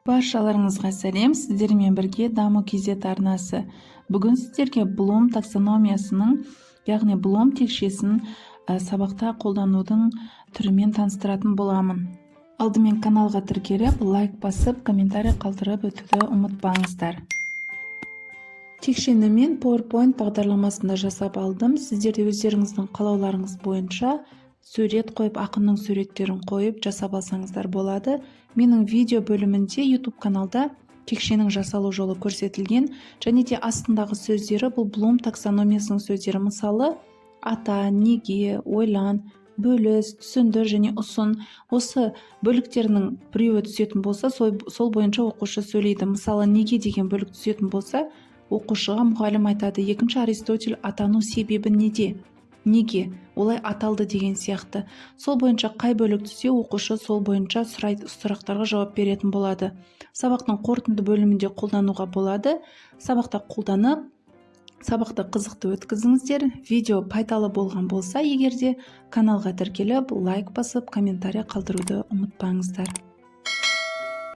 Баршаларыңызға сәлем! Сіздермен бірге Даму KZ арнасы. Бүгін сіздерге Блум таксономиясының, яғни Блум текшесін сабақта қолданудың түрімен таныстыратын боламын. Алдымен каналға тіркеліп, лайк басып, комментарий қалдырып өтуді ұмытпаңыздар. Текшені мен PowerPoint бағдарламасында жасап алдым. Сіздер де өздеріңіздің қалауларыңыз бойынша сурет қойып, ақынның суреттерін қойып жасап алсаңыздар болады. Менің видео бөлімінде, YouTube каналда текшенің жасалу жолы көрсетілген. Және де астындағы сөздері, бұл Блум таксономиясының сөздері. Мысалы, ата, неге, ойлан, бөліс, түсіндір және ұсын. Осы бөліктерінің біреуі түсетін болса, сол бойынша оқушы сөйлейді. Мысалы, неге деген бөлік түсетін болса, оқушыға мұғалім айтады: «Екінші Аристотель атану себебі неде, неге олай аталды?» деген сияқты. Сол бойынша қай бөлік түссе, оқушы сол бойынша сұрақтарға жауап беретін болады. Сабақтың қорытынды бөлімінде қолдануға болады. Сабақта қолданып, сабақты қызықты өткізіңіздер. Видео пайдалы болған болса егерде, каналға тіркеліп, лайк басып, комментарий қалдыруды ұмытпаңыздар.